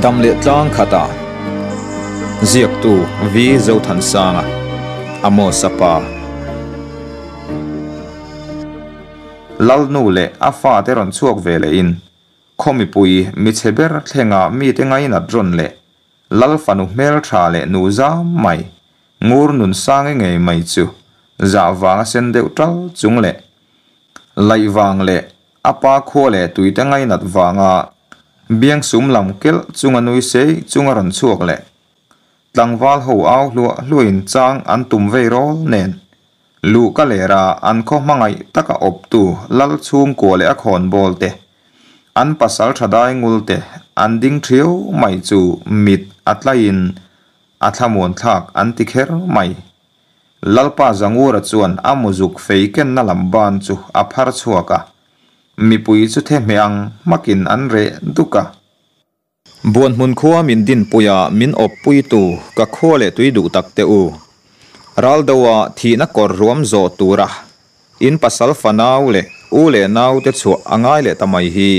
Dam leh tlang khata ziaktu V Zothansanga, Amos-a pa. Lalnu leh a fate rawn chhuak ve lehin khaw mipui michhe ber thlenga mite ngainat rawn leh Lal fanu hmeltha leh nu zam mai, ngur nun sangi ngei mai chu zah vanga sen deuh tal chung leh laih vang leh a pa khua leh tuite ngainat vanga biang sum lam kelh chunga nui sei chunga rawn chhuak leh tlangval ho au hluah hluahin chang an tum vei rawl nen luh ka lera an khaw hmangaih taka awptu lal chhungkua leh a khawnbawl te an pasal tha dai ngul te an ding thiau mai chu mit a tlaiin a thlamuan thlak an ti kher mai. Lalpa Zangura chuan a muzuk fei kenna lam ban chu a phar chhuak a, mipui chu the hmeh ang hmakin an reh duk a. Buanhmun khua min dinpuia min awppuitu ka khua leh tui duh tak teh u. Raldoa thihna kawr ruam zawh tura in pasal fanau leh u leh nau te chhuah a ngai leh ta mai hi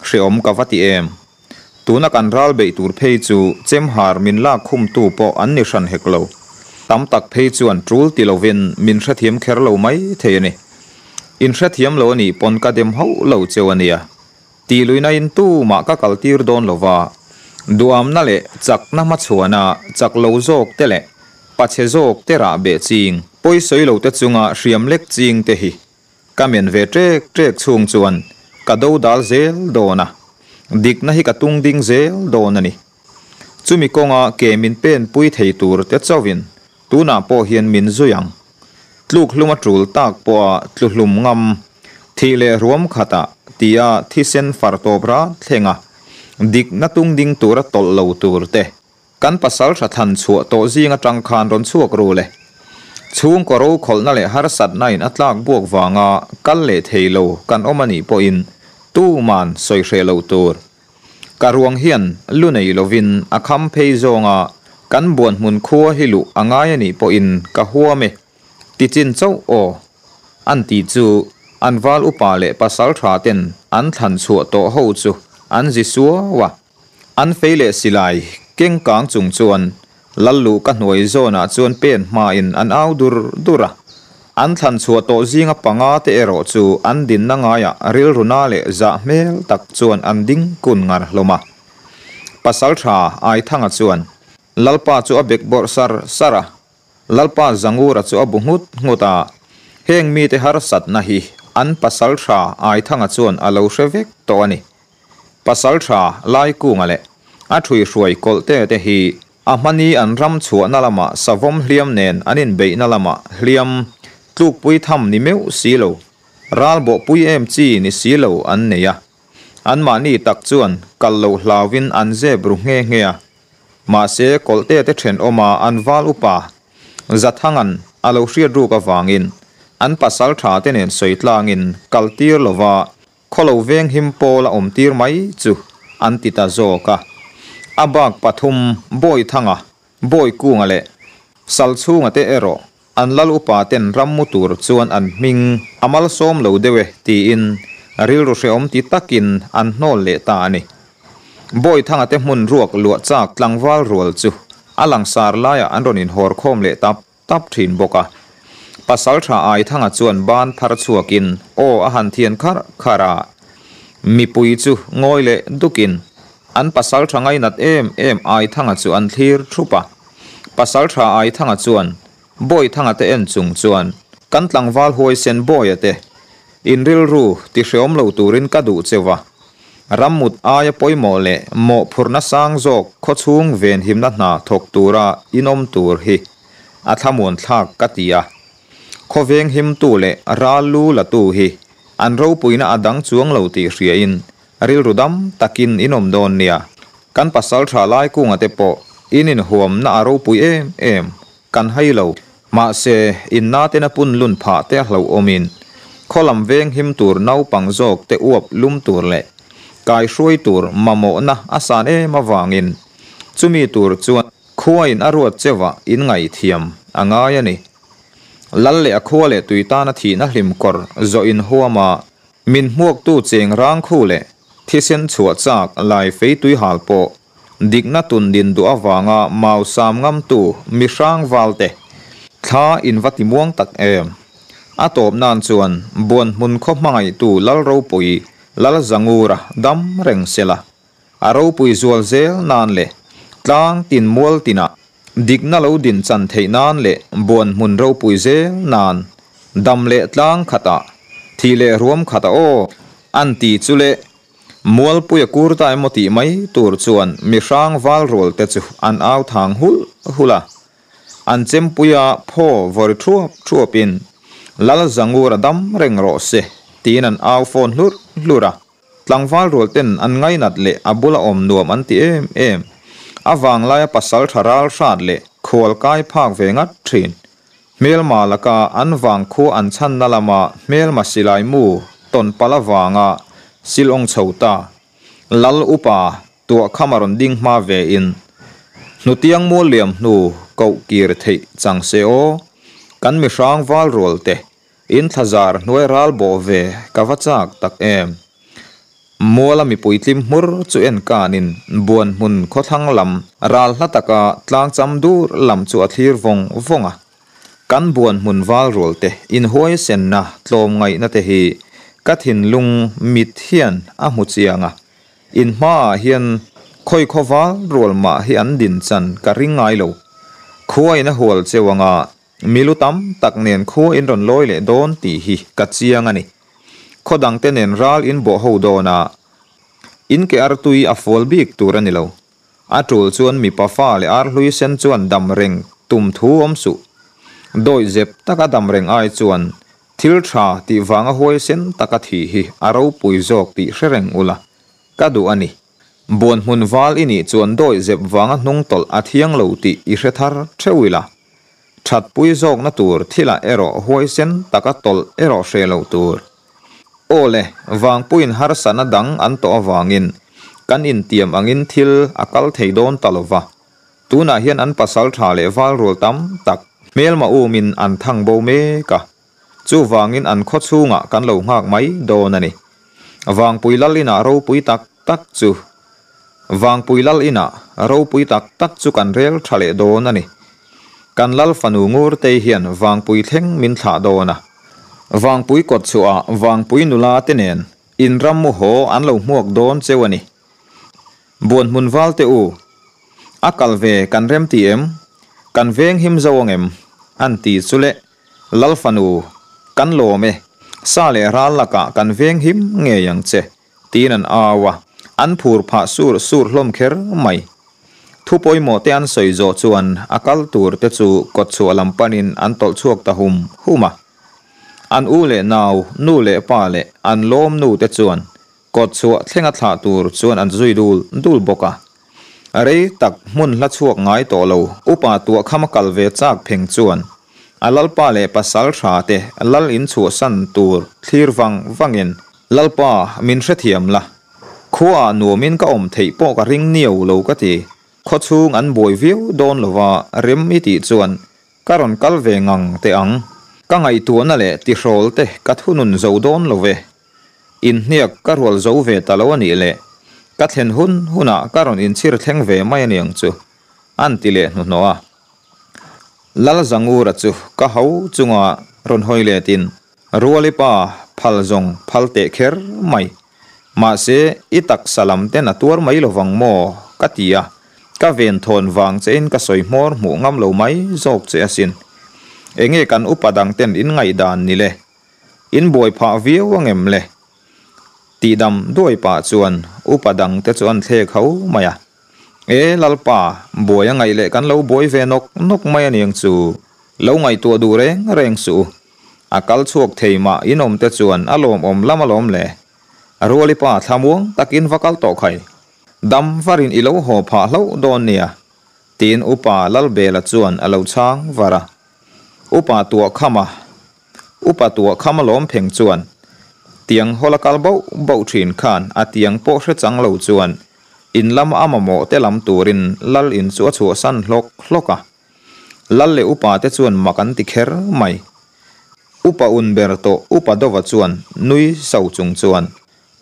hreawm ka va ti em. Tuna kan ral beih tur phei chu chemhar min lak khumtu pawh an ni hran hek lo. Tam tak phei chuan tul ti lovin min hrethiam kher lo mai thei a ni. In hrethiam lo a nih pawn ka dem hauh lo cheu a nia. Tih luihna in tumah ka kal tir dawn lo va, duamna leh chakna hmachhuana chak lo zawk te leh pachhe zawk te rah beh ching, pawisawi lo te chunga hriam lek ching te hi ka men ve ṭek ṭek chhung chuan ka do dal zel dawn a, dikna hi ka tung ding zel dawn a ni. Chumi kawnga ke min pen pui thei tur te chauhin tunah pawh hian min zui ang. Tluk hlum a tul tak pawha tlu hlum ngam, thih leh ruam khatah tia thisen far tawp rat thlenga dikna tung ding tura tawlh lo tur te kan pasal tha thlan chhuah tawh zing atang khan rawn chhuak ru le. Chhungkaw rokhawlhna leh harsatna in a tlak buak vanga kal leh thei lo kan awm anih pawhin tuman sawi hreh lo tur. Ka ruang hian lu nei lovin a kham phei zawnga kan buan hmun khua hi luh a ngai a nih pawhin ka huam e, ti chin chauh aw. An ti chu an val upa leh pasal tha ten an thlan chhuah tawh ho chu an zi suau a. An fei leh silai keng kang chung chuan Lal luh ka hnuai zawnah chuan pen hmain an au dur dur a. An thlan chhuah tawh zinga panga te erawh chu an dinna ngaiah rilru na leh zah hmel tak chuan an ding kun ngar hlawm a. Pasaltha Aithanga chuan Lalpa chu a bek bawrh sar sar a, Lalpa Zangura chu a bu nghut nghut a. Heng mite harsatna hi an pasaltha Aithanga chuan a lo hre vek tawh a ni. Pasaltha Laikunga leh a ṭhuihruai kawlhte te hi a hmani an ram chhuahna lamah savawm hliam nen an inbeihna lamah hliam tlukpui tham ni meuh si lo, ral bawhpui em chi ni si lo an nei a. Anmahni tak chuan kal loh hlauin an zep ru nghe nghe a. Mahse kawlhte te ṭhenawma an val upa Zathangan a lo hriat ruk avangin an pasalṭha te nen sawi tlangin kal tir lova Khawlo veng him pawl a awm tir mai chu an ti ta zawk a. A bak pathum Bawithanga, Bawikunga leh Salchhunga te erawh an lal upa ten ram mu tur chuan an hming a malsawm lo deuh e tiin rilru hrehawm ti takin an hnawl leh ta a ni. Bawithanga te hmun ruak luah chak tlangval rual chu a langsar laiah an rawn inhawr khawm leh tap tap thin bawk a. Pasaltha Aithanga chuan ban phar chhuakin aw a han thian kharh kharh a. Mipui chu ngawi leh dukin an pasaltha ngainat em em Aithanga chu an thlir thup a. Pasaltha Aithanga chuan Bawithanga te en chung chuan kan tlangval huaisen Bawia te in rilru ti hreawm lo turin ka duh cheu a. Rammut aia pawimawh leh mawhphurhna sang zawk khawchhung venhimna hna thawk tura inawm tur hi a thlamuan thlak ka ti a. Khawveng himtu leh ral lu latu hi an ropuina a dang chuang lo tih hriain rilru dam takin inawm dawn nia. Kan pasal tha lai kunga te pawh in inhuamna a ropui em em kan hai lo. Mahse, inna tena pun lun phah te a hlauhawmin khaw lam veng him tur naupang zawk te uap lum tur leh kaihruai tur mamawhna a san em avangin chumi tur chuan Khuain a ruat cheuhah in ngaihthiam a ngai a ni. Lal leh a khua leh tui tana thihna hlim kawr zawh in huama min hmuaktu cheng rang khu leh thisen chhuah chak lai fei tui hal pawh Dikna tun din duh avanga mau sam ngamtu mi hrang valte thla in va timuang tak em. A tawp nan chuan Buanhmun khaw hmangaihtu Lal ropui Lal Zangura dam reng sela. A ropui zual zel nan leh tlang tin mual tinah dikna lo din chan theih nan leh Buanhmun ropui zel nan dam leh tlang khatah thih leh ruam khatah aw an ti chu le. Mualpuia kur ta emaw tih mai tur chuan mi hrang val rual te chu an au thang hulh hulh a. An chempuia phaw vawri thuap thuapin, Lal Zangura dam reng rawh se, tiin an au fawn hlurh hlurh a. Tlangval rual ten an ngainat leh a bula awm nuam an ti em em. A vanglaia pasal tha ral hrat leh khual kai phak ve ngat thin. Hmelma laka an vangkhua an chhanna lama hmelma silai mu tawn palh avanga sil awng chho ta. Lal upa tuah kham a rawn ding hma ve in hnutiang mual liam hnu koh kir theih chang se aw. Kan mihrang val rual te in thlazar hnuai ral bawh ve ka va chak tak em. Muala mipui tlim hmur chu en kanin buan hmun khawthlang lam ral hla taka tlang cham dur lam chu a thlir vawng vawng a. Kan buan hmun val rual te inhuaisenna tlawm ngaihna te hi ka thinlung mit hian a hmu chiang a. In hmaah hian khawi khaw val rual mah hi an din chan ka ring ngai lo. Khua in a hual cheu anga Milu tam tak nen khua in rawn lawi leh dawn tih hi ka chiang a ni. Khaw dangte nen ral in bawh ho dawn a, in ke artui a fual bik tur a ni lo. A tul chuan mipa fa leh arhlui sen chuan dam reng tum thu awm suh. Dawih zep taka dam reng ai chuan thil tha tih vanga huaisen taka thih hi a ropui zawk tih hre reng ula ka duh a ni. Buan hmun val i nih chuan dawih zep vanga hnung tawlh a thiang lo tih i hre thar theuh ila. Thatpui zawkna tur thilah erawh huaisen taka tawlh erawh hre lo tur. Aw le, Vangpuiin harsatna dang an tawh avangin kan intiam angin thil a kal thei dawn ta lo va. Tunah hian an pasal tha leh val rual tam tak hmelma umin an thang bo mek a. Chuvangin an khaw chhungah kan lo nghak mai dawn a ni. Vangpui lal inah ropui tak tak chu Vangpui lal inah ropui tak tak chu kan rel tha leh dawn a ni. Kan lal fanu Ngurtei hian Vangpui thleng min thlah dawn a. Vangpui kawt chhuah Vangpui nula te nen in ram mu haw an lo hmuak dawn cheu a ni. Buan hmun val te u, a kal ve kan rem ti em? Kan veng him zo ang em? An ti chu le. Lal fanu, kan lawm e, sa leh ral lakah kan veng him ngei ang che, tiin an au a, an phur phah sur sur hlawm kher mai. Thu pawimawh te an sawi zawh chuan a kal tur te chu kawtchhuah lam panin an tawlh chhuak ta hum hum a. An u leh nau, nu leh pa leh an lawm nu te chuan kawtchhuah thlenga thlah tur chuan an zui dul dul bawk a. Rei tak hmun hla chhuak ngai tawh lo upa tuah kham a kal ve chak pheng chuan a lalpa leh pasal tha te lal in chhuahsan tur thlir vang vangin Lalpa min hrethiam la, khuaah nuamin ka awm theih pawh ka ring niau lo ka ti, khawchhung an buai viau dawn lova rem i tih chuan ka rawn kal ve ngang teh ang, ka ngaihtuahna leh tihrawl te ka thunun zo dawn lo ve. Inhniak ka rual zo ve ta lo a nih leh ka thlen hun hunah ka rawn inchhir thleng ve mai a niang chu, an ti leh hnuhnawh a. Lalzangura chu ka ho chunga rawn hawi letin, Ruali pa, phal zawng phal teh kher mai. Mahse, i taksa lam ten a tuar mai lovang maw? ka ti a, ka venthawn vang chein ka sawi hmawr hmuh ngam lo mai zawk che asin. Enge kan upa dang ten in ngaihdan ni le? In buai phah viau ang em le? Tih dam duai pah chuan upa dang te chu an thlek ho mai a. E Lalpa, buai a ngaih leh kan lo buai ve nawk nawk mai a niang chu, lo ngaihtuah duh reng reng suh u. A kal chhuak thei mah in awm te chuan a lawmawm lam alawm le. Ruali pa thlamuang takin va kal tawh khai. Dam varin i lo haw phah hlauh dawn nia, tiin upa Lalbela chuan a lo chhang var a. Upa tuah kham a. Upa tuah kham alawm pheng chuan tiang hawla kal bauh bauh thin khan a tiang pawh hre chang lo chuan in lam a mamawh te lam turin lal in chu a chhuahsan hlawk hlawk a. Lal leh upa te chuan mak an ti kher mai. Upa un ber tawh Upa Dova chuan nui so chung chuan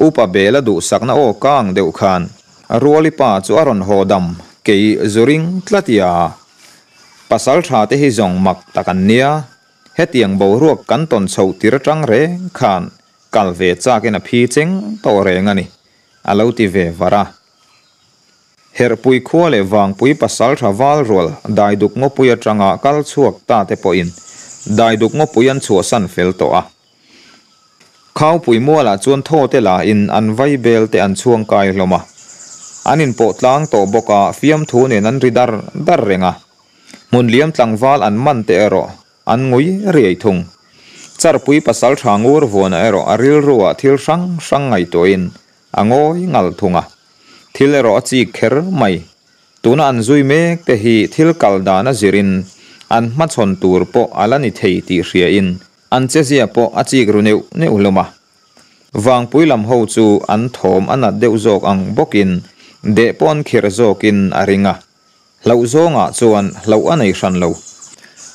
Upa Bela duhsakna aw kang deuh khan. Ruali pa chu a rawn haw dam kei zu ring tlat ia. Pasaltha te hi zawng mak tak an nia, hetiang boruak kan tawn chhoh tir atang reng khan kal ve chakin a phi cheng tawh reng a ni, a lo ti ve var a. Herhpui khua leh Vangpui pasaltha val rual Daiduk ngawpui atanga kal chhuak ta te pawhin Daiduk ngawpui an chhuahsan fel tawh a. Khaupui mualah chuan thaw te lahin an vai bel te an chhuang kai hlawm a. An inpawh tlang tawh bawk a, fiamthu nen an ri dar dar reng a. Hmun liam tlangval an man te erawh an ngui riai thung. Charpui pasaltha ngur vuana erawh a rilruah thil hrang hrang ngaihtuahin a ngawi ngal thung a. Thil erawh a chik kher mai. Tuna an zui mek te hi thil kal dan a zirin an hmachhawn tur pawh a la ni thei tih hriain An chezia pawh a chik ru neuh neuh hlawm a. Vangpui lam ho chu an thawm a nat deuh zawk ang bawkin deh pawh an khirh zawkin a ring a. Hlauh zawngah chuan hlauh a nei hran lo.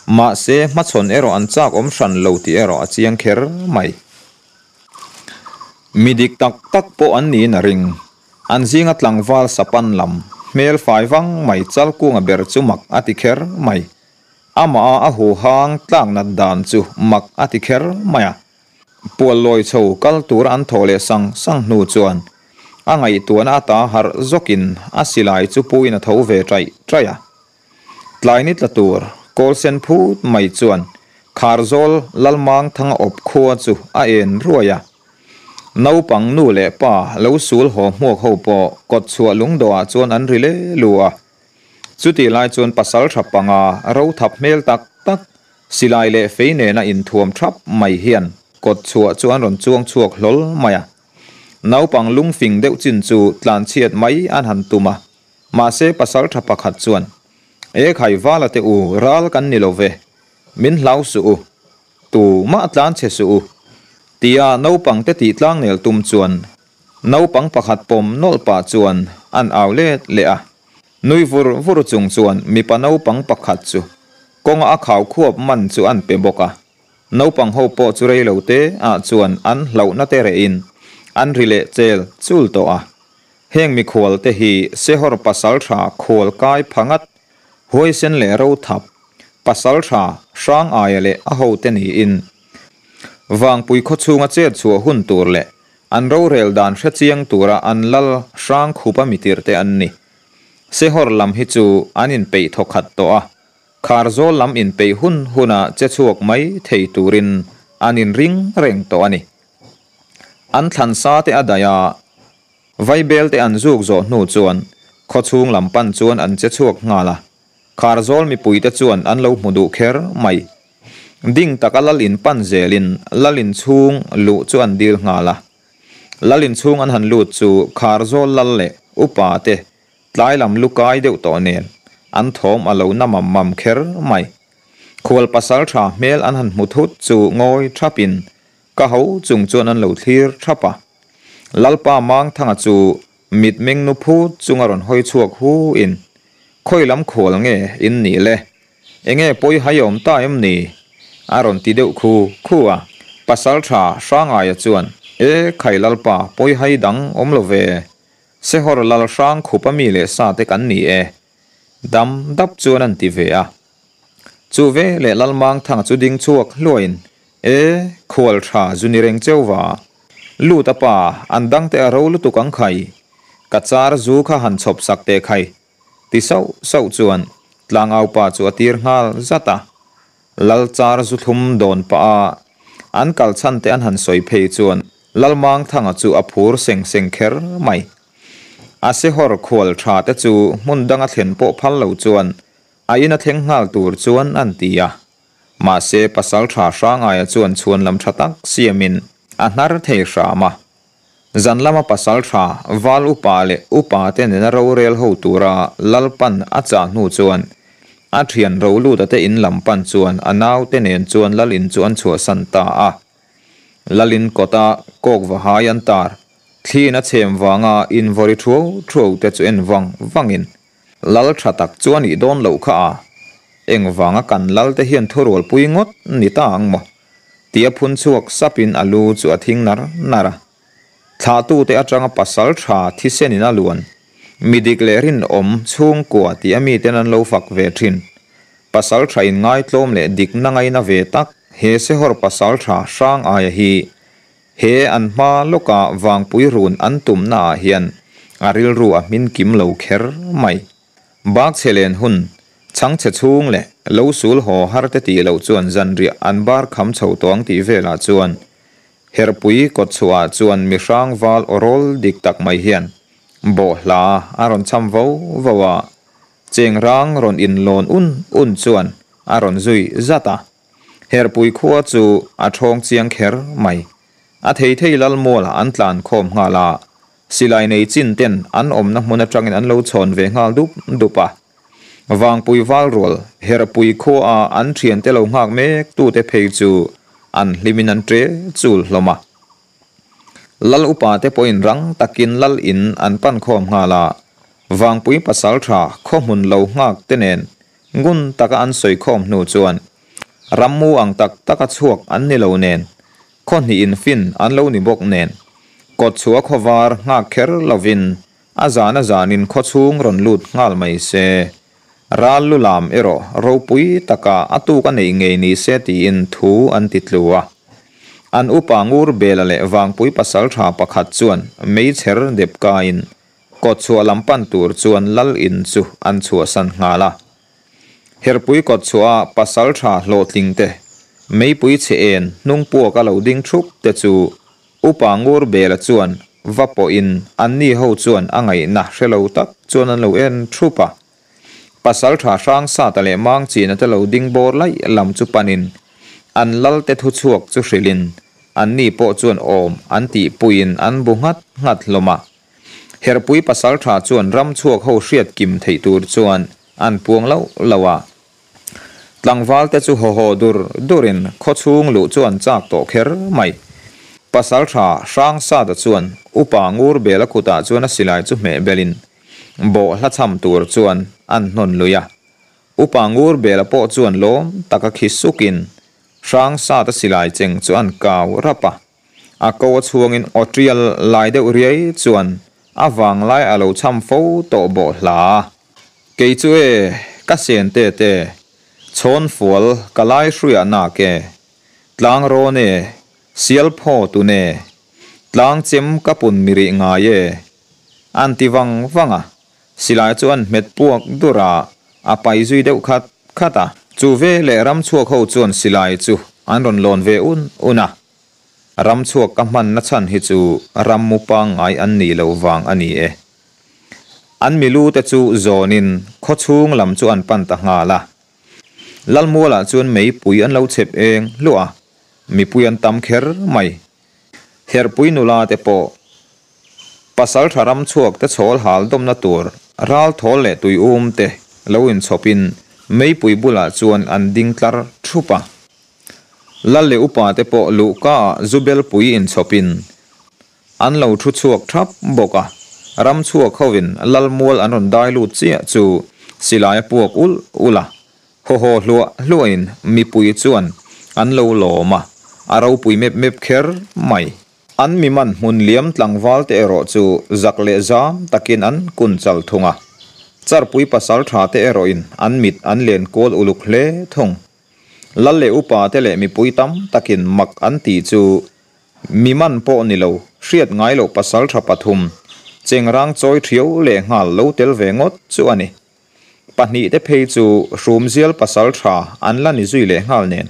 Mahse, hmachhawn erawh an chak awm hran lo tih erawh a chiang kher mai. Mi dik tak tak pawh an niin a ring. An zinga tlangval sapan lam hmel fai vang mai chalkunga ber chu mak a ti kher mai. Amah a huhang tlak nat dan chu mak a ti kher mai a. Puallawi chho kal tura an thawh leh sang sang hnu chuan a ngaihtuahna ata harh zawkin a silai chu puin a tho ve ṭaih ṭaih a. Tlai ni tla tur kawl sen phut mai chuan Kharzawl Lalmangthanga awp khua chu a en ruai a. Naupang nu leh pa lo sul haw hmuak ho pawh kawtchhuah lungdawhah chuan an ri le lu a. Chutih lai chuan pasal tha panga ro thap hmel tak tak, silai leh fei nena inthuam thap mai hian kawt chhuah chu an rawn chuang chhuak hlawl mai a. Naupang lungfing deuh chin chu tlanchhiat mai an han tum a, mahse pasal tha pakhat chuan, E khai vala te u, ral kan ni lo ve, min hlau suh u, tu mah tlanchhe suh u, tia naupang te tih tlangnel tum chuan Naupang pakhat pawm nawlh pah chuan an au let leh a. Nui vur vur chung chuan mipa naupang pakhat chu kawnga a khau khuap man chu an pe bawk a. Naupang ho pawh chu rei lo te ah chuan an hlauhna te rehin an ri leh chel chul tawh a. Heng mikhual te hi Sehawr pasaltha khual kai pha ngat, huaisen leh rothap, pasaltha hrang aia leh a hote niin Vangpui khawchhunga chet chhuah hun tur leh An rorel dan hre chiang tura an lal hrang khupa mitirh te an ni. Sehawr lam hi chu an inpeih thawkhat tawh a, Kharzawl lam inpeih hun huna che chhuak mai thei turin an inring reng tawh a ni. An thlan sa te a daih a, Vaibel te an zuk zawh hnu chuan khawchhung lam pan chuan an che chhuak nghal a, Kharzawl mipuite chuan an lo hmu duh kher mai. Ding taka lal in pan zelin lal in chhung luh chu an dil nghal a. Lal in chhung an han lut chu Kharzawl lal leh upa te tlai lam lu kai deuh tawh nen an thawm a lo na mam mam kher mai. Khual pasal tha hmel an han hmu thut chu ngawi thapin ka ho chung chuan an lo thlir thap a. Lalpa Mangthanga chu mitmeng nu phut chunga rawn hawi chhuak hu in, Khawi lam khual nge in nih le? Enge pawi hai awm ta em ni? A rawn ti deuh khu khu a. Pasal tha Hrangaia chuan, E khai Lalpa, pawi hai dang awm lo ve. Sehawr Lal Hrang khupa mi leh sa te kan ni e. Dam dap chuan an ti ve a. Chu ve leh Lalmangthanga chu ding chhuak hluaiin, E, khual tha zu ni reng cheu va. Lut a pa, an dangte a ro lutuk ang khai. Ka char zu kha han chhawp sak teh khai. Ti sauh sauh chuan tlangaupa chu a tir nghal zat a. Lal char zu thlum dawn pah a, an kal chhan te an han sawi phei chuan Lalmangthanga chu a phur seng seng kher mai. A sehawr khual tha te chu hmun danga thlen pawh phal lo chuan a in a thleng nghal tur chuan an ti a. Mahse pasal tha Hrangaia chuan chhuan lam tha tak siamin a hnar thei hram a. Zan lama pasal tha, val upa leh upa te nena rorel ho tura Lalpan a chah hnu chuan a thian Roluta te in lam pan chuan a naute nen chuan Lal in chu an chhuahsan ta a. Lal in kawta kawk va hai an tar, thliin a chhem vanga invawri thuau thuau te chu en vang vangin Lal tha tak chu a nih dawn loh kha a, engvanga kan Lal te hian thurualpui ngawt ni ta ang maw? Tia phun chhuak sapin a lu chu a thing nar nar a. Thlahtute atanga pasal tha thisen in a luan. Mi dik leh rinawm chhungkua tih a miten an lo fak ve thin. Pasaltha inngaitlawm leh dikna ngaina ve tak he Sehawr pasaltha hrang aia hi he an hma lawka vangpui run an tumna ah hian a rilru a hmin kim lo kher mai. Bak chhe len hun, chhangchhe chhung leh lo sul haw har te tih loh chuan zanriah an bar kham chho tawh ang tih velah chuan Herpui kawtchhuah ah chuan mi hrang val aw rawl dik tak mai hian bawhhla a rawn cham vo vo a, chengrang rawn inlawn un un chuan a rawn zui zat a. Herpui khua chu a ṭhawng chiang kher mai. A thei thei lal mualah an tlan khawm nghal a, silai nei chin ten an awmna hmun aṭangin an lo chhawn ve nghal dup dup a. Vangpui valrual Herpui khua an ṭhiante lo nghak mek tute phei chu an hlimin an ṭe chul hlawm a. Lal upa te pawhin rang takin lal in an pan khawm nghal a, Vangpui pasalṭha khaw hmun lo nghak te nen ngun taka an sawi khawm hnu chuan rammu ang tak taka chhuak an ni lo nen khaw hnih in fin an lo ni bawk nen kawt chhuah khaw var nghak kher lovin a zan a zanin khaw chhung rawn lut nghal mai se. Ral lu lam erawh ropui taka a tuk a neih ngei ni se tiin thu an ti tlu a. An upa ngur Bela leh Vangpui pasaltha pakhat chuan meichher dep kaiin kawt chhuah lam pan tur chuan lal in chu an chhuahsan nghal a. Herpui kawt chhuah a pasaltha hlawhtling te, meipui chhe en hnung puak a lo ding thup te chu Upa Ngur Bela chuan va pawhin anni ho chuan a ngaihna hre lo tak chuan an lo en thup a. Pasaltha Hrangsata leh Mangchina te lo ding bawr laih lam chu panin an lal te thuchhuak chu hrilhin anni pawh chuan awm an tihpuiin an bu nghat nghat hlawm a. Herpui pasaltha chuan ramchhuak ho hriat kim theih tur chuan an puang loh loh a. Tlangval te chu haw haw dur durin khawchhung luh chu an chak tawh kher mai. Pasaltha Hrangsata chuan Upa Ngurbela kutah chuan a silai chu hmeh belin bawh hla cham tur chuan an hnawn lui a. Upa Ngurbela pawh chuan lawm taka khi sukin Hrangsata silai cheng chu an kau rap a. A ko a chhuangin aw tial lai deuh riai chuan a vanglai a lo cham fo tawh bawh hla. Kei chu e, ka sen te te, chhawn fual ka lai hruiah nak e, tlang rawn e, sial phaw tun e, tlang chem ka pun mi rih ngai e, an ti vang vang a, silai chu an hmet puak dur a, a pai zui deuh khat khat a. Chu ve leh ramchhuak ho chuan silai chu an rawn lawn ve un un a. Ramchhuak ka hmanna chhan hi chu rammu pangngai an nih loh vang a ni e. An milu te chu zawnin khawchhung lam chu an pan ta nghal a. Lalmualah chuan meipui an lo chhep eng hluah a, mipui an tam kher mai. Herpui nula te pawh pasaltha ramchhuak te chhawl hal dawmna tur ral thawl leh tui um te lo inchhawpin meipui bulah chuan an ding tlar thup a. Lal leh upa te pawh luhka ah zu belpui inchhawpin an lo thu chhuak thap bawk a, ram chhuak hovin lal mual an rawn dai lut chiah chu silai a puak ulh ulh a, haw haw hluah hluahin mipui chuan an lo lawm a, a ropui mep mep kher mai. An mi man hmun liam tlangval te erawh chu zak leh zam takin an kun chal thung a, charpui pasal tha te erawhin an mit an len kual uluk hle thung. Lal leh upa te leh mipui tam takin mak an tih chu mi man pawh ni lo, hriat ngai loh pasaltha pathum, chengrang chawi thiau leh nghal lo tel ve ngawt chu a ni. Pahnih te phei chu hrumzial pasaltha an la ni zui leh nghal nen.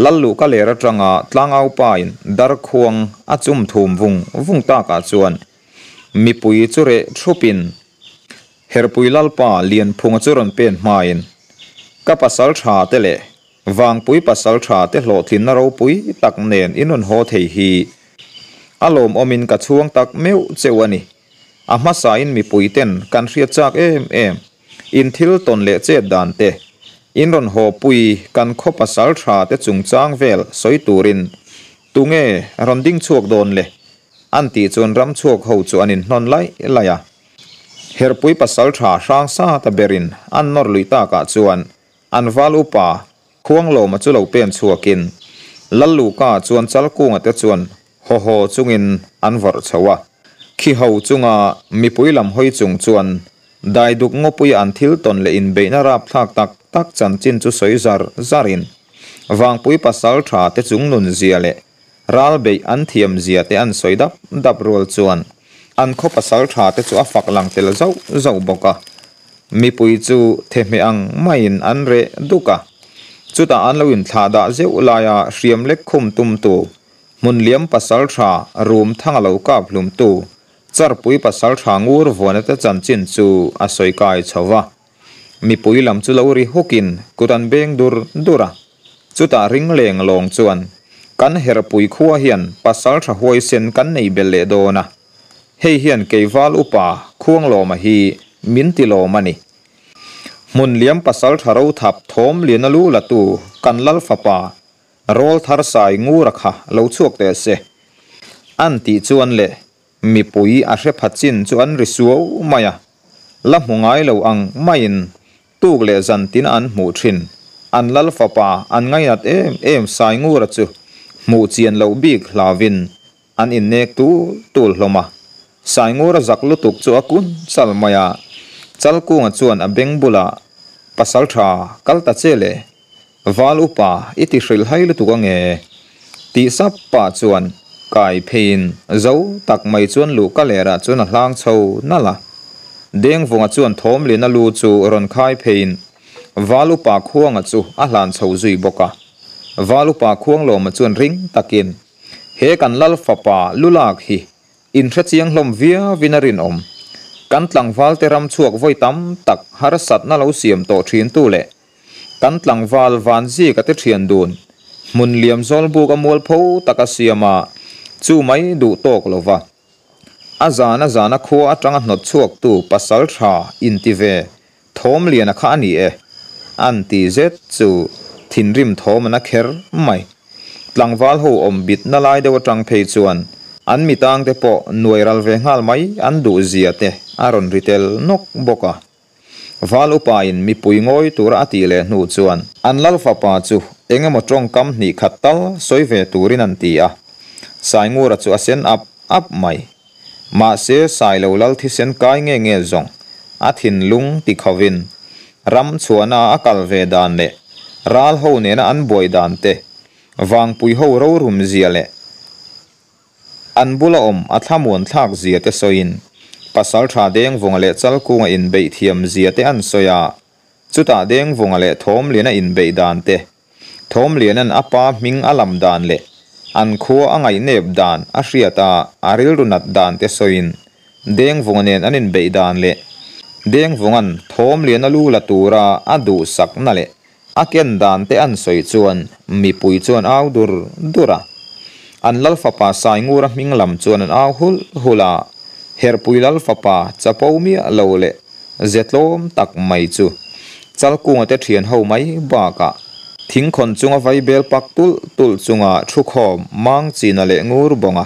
Lal luhka ler atanga tlangaupain darkhuang a chum thum vung vung takah chuan mipui chu reh thupin Herpui Lalpa Lianphunga chu rawn pen hmain, Ka pasal tha te leh Vangpui pasal tha te hlawhtlinna ropui tak nen in rawn haw thei hi a lawmawmin ka chhuang tak meuh cheu a ni. A hmasain mipui ten kan hriat chak em em, in thil tawn leh chet dan te, in rawn haw pui kan khaw pasal tha te chungchang vel sawi turin tunge rawn ding chhuak dawn le? An tih chuan ramchhuak ho chu an inhnawn laih laih a. Herpui pasaltha hrang sa ta berin an nawr lui takah chuan an val upa Khuanglawma chu lo pen chhuakin Lalluka chuan Chalkunga te chuan haw haw chungin an vawrh chho a. Khi ho chunga mipui lam hawi chung chuan Daiduk ngawpuia an thil tawn leh inbeihna rapthlak tak tak chanchin chu sawi zar zarin Vangpui pasaltha te chung nun zia leh ral beih an thiam zia te an sawi dap dap rual chuan an khaw pasaltha te chu a fak lang tel zauh zauh bawk a. Mipui chu thehmeh ang maiin an reh duk a, chutah an lo inthlahdah zeuh laia hriam lek khum tumtu Hmunliam pasaltha Rumthanga lo kap hlumtu Charpui pasaltha ngur vuana te chanchin chu a sawi kai chho va. Mipui lam chu lo ri hukin kut an beng dur dur a. Chutah ring leng lawng chuan, Kan herpui khua hian pasaltha huaisen kan nei belh leh dawn a. Hei hian Keival upa Khuanglawma hi min ti lawm a ni. Hmunliam pasaltha rothap thawm lian a lu latu kan lal fapa Rawl thar sai ngura kha lo chhuak teh se. An tih chuan le mipui a hre pha chin chu an ri suau mai a. La hmu ngai lo ang maiin tuk leh zan tin an hmuh thin. An lal fapa an ngainat em em sai ngura chu hmuh chian loh bik hlauvin an innek tul tul hlawm a. Sai ngura zak lutuk chu a kun chal mai a. Chalkunga chuan a beng bulah, Pasaltha, kal ta che le. Val upa i ti hrilh hai lutuk ange? Tih sap pah chuan kai pheiin zo tak mai chuan luh ka lerah chuan a hlang chho nalh a. Dengvunga chuan thawmlina lu chu rawn khai pheiin Val upa Khuanga chu a hlan chho zui bawk a. Val upa Khuanglawma chuan ring takin, He kan lal fapa lu lak hi Inhre chiang hlawm viauin a rinawm. Kan tlangvalte ram chhuak vawi tam tak harsatna lo siam tawh thintu leh kan tlangval Vanzika te thian dun hmun liam zawlbuk a mualpho taka siam a, chu mai duh tawk lo va. A zana zana khua atanga hnawt chhuaktu pasal tha inti ve Thawmliana kha a ni e, an ti zet chu thinrim thawm an a kher mai. Tlangval ho awm bitna lai deuh atang phei chuan an mitangte pawh nuai ral ve nghal mai an duh zia te a rawn ri tel nawk bawk a. Val upain mipui ngawi tura a tih leh hnu chuan an lal fapa chu eng emaw tawngkam hnih khat tal sawi ve turin an ti a. Saingura chu a sen ap ap mai. Mahse, Sailo lal thisen kai nge nge zawng a thinlung ti khovin ram chhuahna a kal ve dan leh ral ho nena an buai dan te, vangpui ho rorum zia leh an bula awm a thlamuan thlak zia te sawiin Pasaltha Dengvunga leh Chalkunga inbeih thiam zia te an sawi a, chutah Dengvunga leh Thawmliana inbeih dan te Thawmliana'n a pa hming a lam dan leh an khua a ngaihnep dan a hriat a, a rilru nat dan te sawiin Dengvunga nen an inbeih dan leh Dengvunga'n Thawmliana lu la tura a duhsakna leh a ken dan te an sawi chuan mipui chuan au dur dur a. An lal fapa Saingura hming lam chuan an au hulh hulh a, Herhpui lal fapa chapo miah lo leh Ze tlawm tak mai chu Chalkunga te thian ho mai bakah thingkhawn chunga vaibel pak tulh tulh chunga thukhawm mang china leh ngur bawnga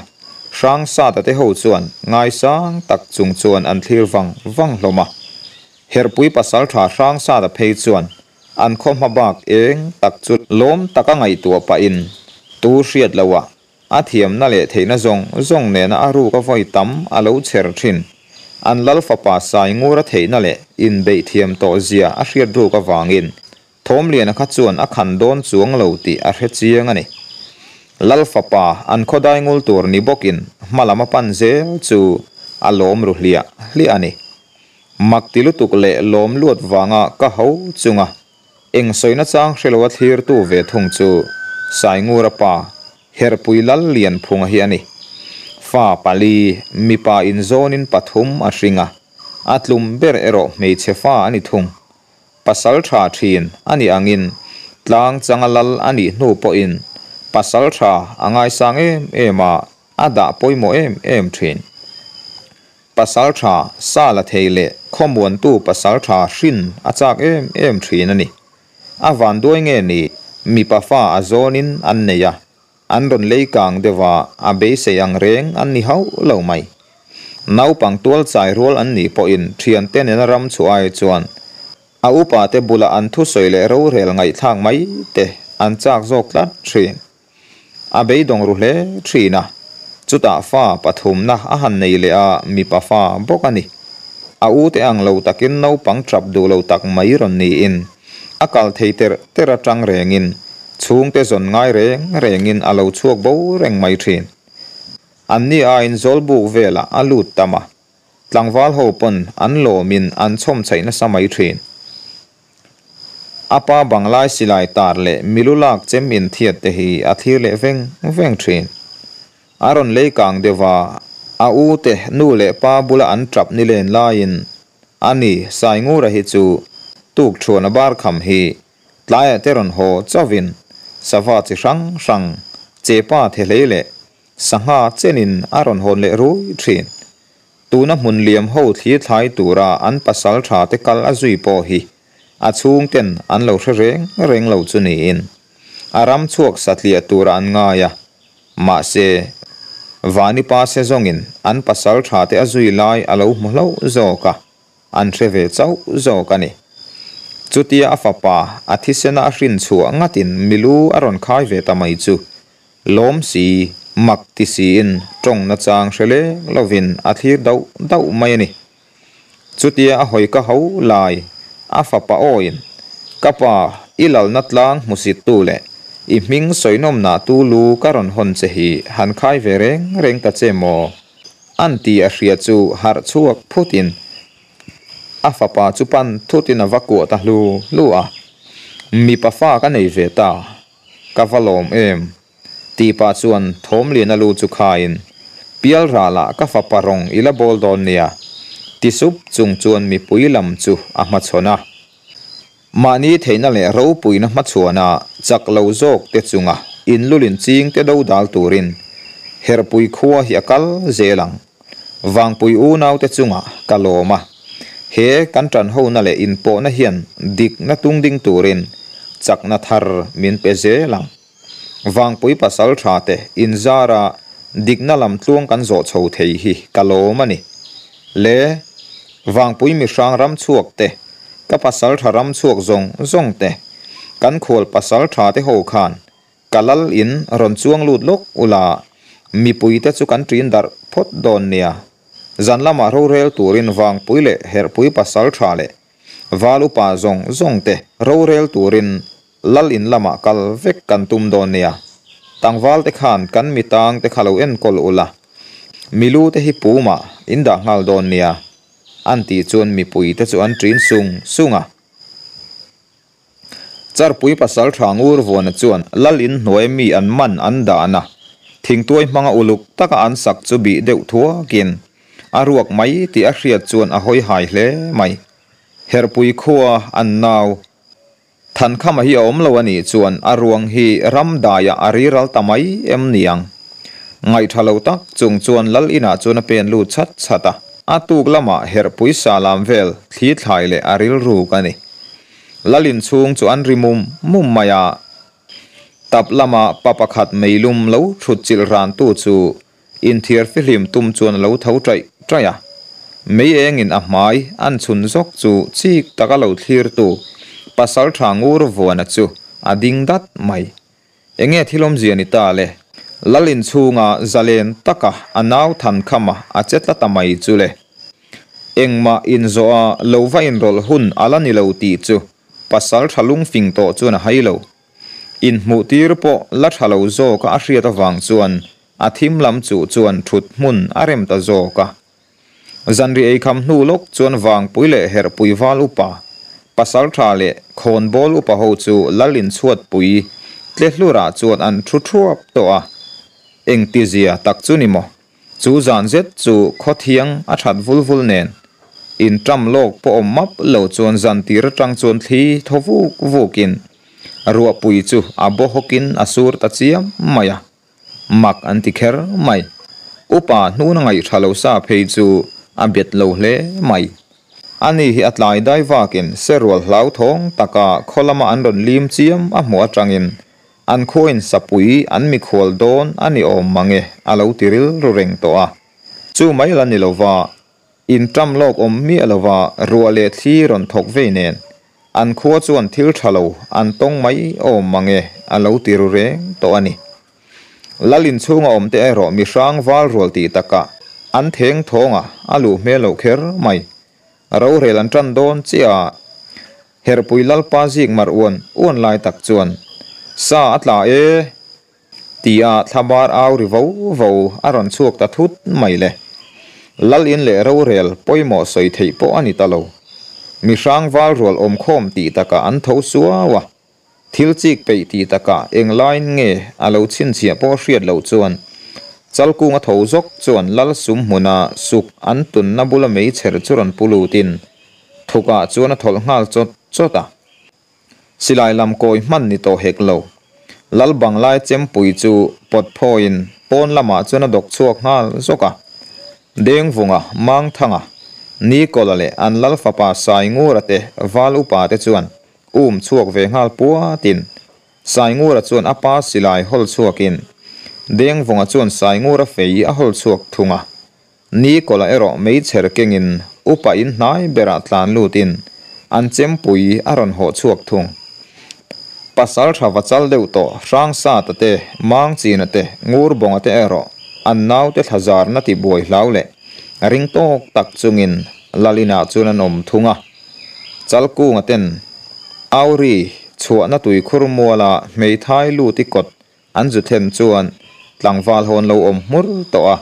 Hrangsata te ho chuan ngaisang tak chung chuan an thlir vang vang hlawm a. Herhpui pasaltha Hrangsata phei chuan an khaw hma bak eng tak chu lawm taka ngaihtuah pahin tu hriat loah A thiamna leh theihna zawng zawng nena a ruk a vawi tam a lo chher thin. An lal fapa Saingura theihna leh inbeih thiam tawh zia a hriat ruk avangin Thawmliana kha chuan a khan dawn chuang lo tih a hre chiang a ni. Lal fapa an khaw daingul tur ni bawkin hma lam a pan zel chu a lawm ru hliah hliah a ni. Mak ti lutuk leh lawm luat vanga ka ho chunga Eng sawina chang hre loa thlirtu ve thung chu Saingura pa, Herhpui Lal Lianphunga hi a ni. Fa pali, mipa inzawnin pathum a hring a, a tlum ber erawh hmeichhe fa a ni thung. Pasal tha thin a nih angin tlang changa lal a nih hnu pawhin pasal tha a ngaisang em em a, a dah pawimawh em em thin. Pasalṭha sa la thei leh khawmuantu pasalṭha hrin a chak em em ṭhin a ni. A vanduai nge ni, mipa fa a zawnin an nei a, an rawn lei kang deuh a, a beisei ang reng an ni hauh lo mai. Naupang tual chai rual an nih pawhin ṭhiante nena ram chhuah ai chuan a upate bula an thusawi leh rorel ngaihthlak mai te an chak zawk tlat ṭhin. A beidawng ru hle thin a. Chutah fa pathumna a han nei leh a, mipa fa bawk a ni. A u te ang lo takin naupang tap duh lo tak mai rawn niin a kal thei terh terh atang rengin chhungte zawn ngai reng rengin a lo chhuak bo reng mai thin. Anni aiin zawlbuk velah a lut tam a, tlangval ho pawn an lawmin an chhawm chhaih nasa mai thin. A pa banglai silai tar leh milu lak chem inthiat te hi a thlir leh veng veng thin. A rawn lei kang deuh a, a u te nu leh pa bula an tap ni len laiin ani Saingura hi chu tuk thuan a bar kham hi tlaiah te rawn haw chauhin sava chi hrang hrang chepa thehlei leh sangha chenin a rawn hawn leh rui thin. Tuna hmun liam ho thlir thlai tura an pasal tha te kal a zui pawh hi a chhungten an lo hre reng reng lo chu niin a ram chhuak satliah tura an ngai a. Mahse, Vani pa se zawngin an pasal tha te a zui lai a lo hmu hlauh zawk a, an hre ve chauh zawk a ni. Chutia a fapa a thisena a hrin chhuah ngatin milu a rawn khai ve ta mai chu Lawm si, mak ti siin tawng nachang hre leng lovin a thlir dauh dauh mai a ni. Chutia a hawi ka ho lai, a fapa awiin, Ka pa, i lalna tlang hmusittu leh i hming sawinawmnah tu lu ka rawn hawn che hi han khai ve reng reng ta che maw? An ti a hria chu harh chhuak phutin a fapa chu pan thutin a va kuah ta hlu hlu a, Mipa fa ka nei ve ta. Ka va lawm em? Tih pah chuan Thawmliana lu chu khaiin, Pial ralah ka fapa rawng i la bawl dawn nia, ti sup chung chuan mipui lam chu a hmachhawn a. Mahni theihna leh ropuina hmachhuana chak lo zawk te chunga inlulin ching te do dal turin Herhpui khua hi a kal zel ang. Vangpui unaute chungah ka lawm a, he kan tanhona leh inpawhna hian dikna tungding turin chakna thar min pe zel ang. Vangpui pasal tha te inzara dikna lam tluang kan zawh chho thei hi ka lawm a ni. Le, Vangpui mihrang ram chhuak te, ka pasal tha ram chhuak zawng zawng te, kan khual pasal tha te ho khan Ka lal in rawn chuang lut lawk ula, mipui te chu kan ṭin darh phawt dawn nia. Zan lamah rorel turin Vangpui leh Herhpui pasal ṭha leh Val upa zawng zawng te rorel turin lal in lamah kal vek kan tum dawn nia. Tlangval te khan kan mitang te kha lo enkawl ula, milu te hi pumah in dah nghal dawn nia, an tih chuan mipui te chu an ṭin sung sung a. Charpui pasal tha ngur vuana chuan lal in hnuai mi an man an dahna thingtuai hmanga uluk taka an sak chu bih deuh thuakin a ruak mai tih a hriat chuan a hawi hai hle mai. Herhpui khua an nau Thankhama hi a awm lo a nih chuan a ruang hi ram daiah a riral ta mai em niang. Ngaihṭha lo tak chung chuan lal inah chuan a pen lut chhat chhat a, a tuk lamah Herhpui sa lam vel thli thlai leh a rilruk a ni. Lalin chhung chu an ri mum mum mai a, tap lama pa pakhat meilum lo thut chilh rantu chu inthiar fihlim tum chuan a lo tho ṭaih ṭaih a. Mei engin a hmai an chhun zawk chu chik taka lo thlirtu pasalṭha ngur vuana chu a ding dat mai. Enge thil awmzia ni ta le? Lalin chhunga zalen taka a nau than khama a che tla ta mai chu le. Engmah inzawh a lo va inrawlh hun a la ni lo tih chu pasal tha lungfing tawh chuan a hai lo. Inhmuh tir pawh la tha lo zawka a hriat avang chuan a thim lam chuh chuan thut hmun a rem ta zawk a. Zanri eikham hnu lawk chuan Vangpui leh Herhpui val upa, Pasaltha leh Khawnbawl upa ho chu Lal inchhuatpui Tlehlurah chuan an thu thuap tawh a. Engtizia tak chu ni maw? Chu zan zet chu khawthiang a that vul vul nen, inṭam lawk pawh awm map lo chuan zan tir aṭang chuan thli thaw vuk vukin ruahpui chu a baw hawkin a sur ta chiam mai a. Mak an ti kher mai. Upa hnuna ngaihṭha lo sa phei chu a bet lo hle mai. Ani hi a tlai dai vakin serual hlauthawng taka khaw lama an rawn lim chiam a hmuh aṭangin an khuain sapui an mikhual dawn a ni awm mange a lo ti rilru reng tawh a. Chu mai la ni lova, inṭam lawk awm miah lova ruah leh thli rawn thawk vei nen an khua chuan thil ṭha lo an tawng mai awm mange a lo ti ru reng tawh a ni. Lal inchhunga awmte erawh mi hrang val rual tih takah an theng thawng a, a luh hmel loh kher mai. Rorel an tan dawn chiah a, Herhpui Lalpa zik mar uan uan lai tak chuan, Sa a tla e! Tia thlabar au ri vo vo a rawn chhuak ta thut mai le. Lal in leh rorel pawimawh sawi theih pawh a ni ta lo. Mi hrang val rual awmkhawm tih takah an tho suau a. Thil chik peih tih takah eng laiin nge a lo chhinchhiah pawh hriat loh chuan Chalkunga tho zawk chuan Lal sum hmuna suk an tunna bula meichher chu rawn pu lutin thukah chuan a thawlh nghal chawt chawt a. Silai lam kawi hman ni tawh hek lo. Lal banglai chempui chu pawt phawiin pawn lamah chuan a dawk chhuak nghal zawk a. Dengvunga, Mangthanga, Nikola leh an Lal fapa Saingura te val upa te chuan Um chhuak ve nghal puatin Saingura chuan a pa silai hawl chhuakin Dengvunga chuan Saingura fei a hawl chhuak thung a. Nikola erawh meichher kengin upa in hnai berah tlan lutin an chempui a rawn hawh chhuak thung. Pasal tha va chal deuh tawh Hrangsata te, Mangchina te, Ngurbawnga te erawh an naute thlazarna tibuai hlau leh ring tawk tak chungin Lalina chuan an awm thung a. Chalkunga ten Auri chhuahna tuikhur muala hmeithai lut i kawt an zu thlen chuan tlangval ho an lo awm hmur tawh a,